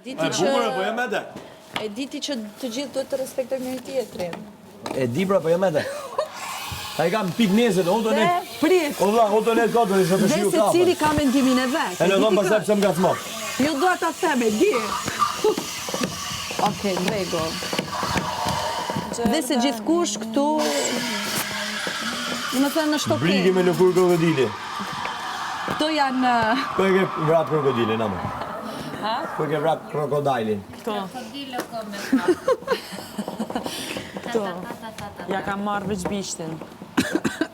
Di ti E që bukur apo jo me te? E di ti që të gjithë duhet të respektojmë njëri tjetrin. E di pra po jo me te. Ai kam pikë nesër, o do ne. Prit. O vlla, o do ne ka do të Dhe shiu secili ka mendimin e vet. E në dhëmë pastaj pse më ngacmon. Jo dua ta them, e di. Okej, në rregull. Dhe se gjithkush këtu Domethënë është okej. Brigi me lëkurë krokodili. Këto janë Ku e ke vrap krokodilin, ama? Ha? Ku e ke vrap krokodilin? Këto. Këto. Ja kam marrë veç bishtin.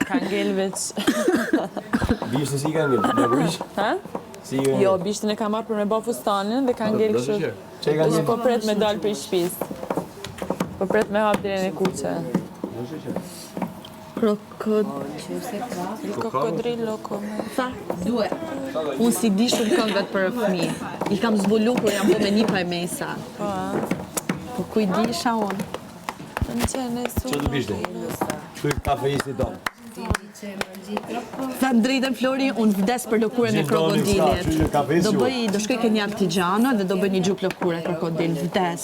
Ka ngel veç... Bishtin si ka ngel? Në kush? Ha? Si ka ngel? Jo, bishtin e kam marrë për me bo fustanin dhe ka ngel kështu. Çe ka ngel? Po pret me dal prej shpisë. Po pret me hap derën e kuqe. Krokodil. Krokodrilo come. Tha, due. Unë s'i di shumë këngët për fëmijë. I kam zbulu kur jam bo me nipa e mesa. Po, Po ku i di isha unë? Në qene su. Ço të bishtin? Ku i kafeisti tonë? Them drejtën Flori, unë vdes për lëkurën e Gjithë doni këta, krokodilit. që që kafesi Do u. bëj, do shkoj ke një artigiano dhe do bëj një xhup lëkure krokodil, vdes.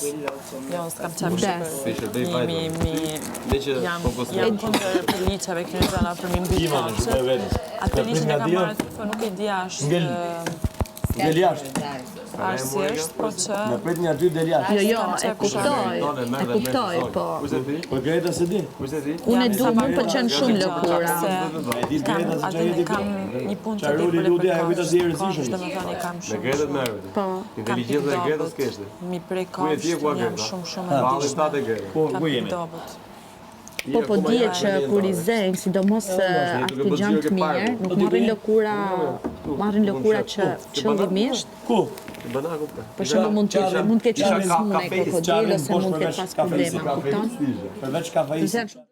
Jo, s'kam qef Vdes. Mi, mi, mi, jam, jam kundër pelliçave këtyre gjëra për mi mbyt Ima, në kafshët. shqipë e vetës. Atë pelliçin e kam Nga marrë aty, po nuk e di a është Ngel. Del jashtë. arsi është, po që Në prit një aty del jashtë. Jo, jo, e kuptoj, e kuptoj, po. Po Greta se di. Unë e du, mu më pëlqen shumë lëkura. E di kam, Greta se atë çfarë jeti kam një punë të Çfarë roli tepër ludi, për ajo kujto si e kafshë, rëndësishëm. kafshë, domethënë i kam Me shumë Gretën shumë. merret. Po. Kam Inteligjencën e pikë Gretës dobët. keshte. Mi prej Ku je ti e kafshë, ku a jam Greta? shumë shumë e Balli ndishme. tate Greta. Po, Kam ku pikë jemi? dobët. Po, po dije që kur i zejnë, sidomos artigjan të mirë, nuk marrin lëkura, marrin lëkura që qëllimisht, Ku? Banaku pra. për shembull mund të mund të ketë qenë sëmundje e krokodil Qarrin ose bosh mund të ketë përveç pas kafeisit. problema, kupton? Përveç Se kafeisit. janë shumë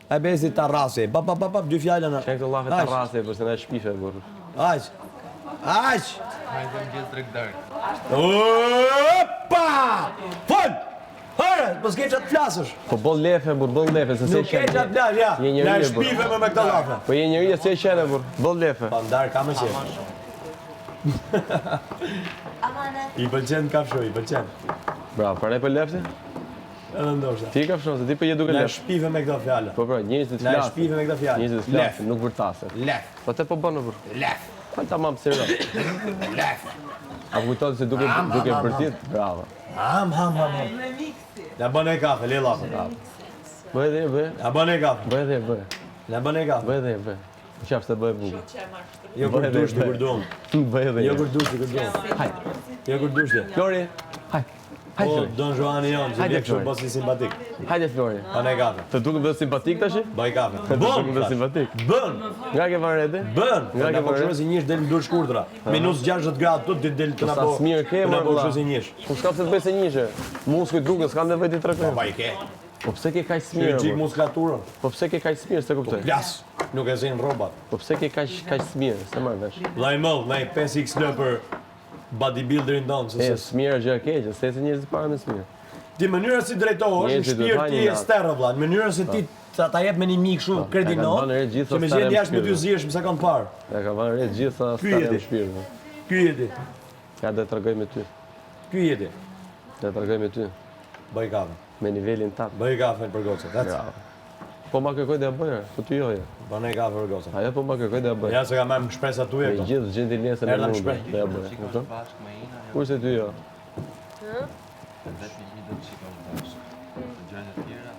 E bezi tarrasi. Pa pa pa pa dy fjalë në. Çka këto llafe tarrasi, po se na shpife burr. Aq. Aq. Opa! Fol! Hëre, po s'ke çfarë të flasësh. Po boll lefe burr, boll lefe, se se Nuk ke çfarë të flasësh, ja. Je njeri, Na burr. shpife më me këto llafe. Po je njeri se e qene burr, boll lefe. Pa ndar ka më qef. I pëlqen kafshu, i pëlqen. Bravo, prandaj po lefti? Edhe ndoshta. Ti kafshon se ti po je duke Na lef. shpife me këto fjalë. Po pra, njerëzit Na flasin. shpife me këto fjalë. Njerëzit flasin, nuk vërtasin. Lef. Po te po bën burr. Lef. Po tamam serioz. Lef. A kujton se duke duke bërtit? Bravo. Ham, ham, ham, ham. Na bën e kafe, le llafën. Bëj edhe, bëj. Na bën e kafe. Bëj edhe, bëj. Na bën e kafe. Bëj edhe, bëj. Qafë se bëj bukur. Jo kur Bëj edhe, dush ti bëj. kur duam. Bëj edhe. Jo kur dush ti kur duam. Hajde. Jo kur dush ti. Flori, hajde. Hajde Po Flori. Don Juani jon, që Hajde, vjen kështu Flori. po si simpatik. Hajde Flori. Pa ne kafe. Të duket dhe simpatik tash? Bëj kafe. Të Bën. duket dhe thash. simpatik. Bën. Nga ke marrë ete? Bën. Nga Na ke po marrë? kështu si njësh del në dur shkurtra. Minus 60 gradë tu ti del të na Sa po. smirë ke, të na mor po vlla. kështu si njësh. Po s'ka pse të bëj se njëshe. Muskujt duken, s'ka nevojë ti tregoj. Pa i ke. Po pse ke kaq Ti smirë? gjik burr? muskulaturën. Po pse ke kaq smirë, s'e kuptoj. Plas. Nuk e zin rrobat. Po pse ke kaq kaq smirë, s'e marr vesh. Vllai më, na i 5XL për bodybuilderin tonë, se E, se smirë është gjë e keqe, se si njerëzit para me smirë. Ti mënyra si drejtohesh, në Njerëzit duhet shpirt hajnë ti një je natë. sterrë vlla, në mënyrën se ti ta ta jep me një mik kështu Po, e kredino. kanë vënë re gjithë Që me sa gjenë sterrë jashtë me në ty zihesh më sekond parë. Ja ka vënë re gjithë sa Ky sterrë jeti. në shpirt. po. Ky jeti. Ja do të tregoj me ty. Ky jeti. Do të tregoj me ty Bëj kafe. me nivelin tat. Bëj kafe për gocat. Ec. Bravo. Po ma kërkoj dhe ja bëj, po ty jo. jo. Bëj kafe për gocat. Ajo po ma kërkoj dhe ja bëj. Ja se kam marrë shpresa tuaja Me këto. gjithë gjentilesën e Erdha në mundë, shpreh. do ja bëj, kupton? Kurse ty jo. Vetëm një do të shikosh bashkë. Gjërat e tjera.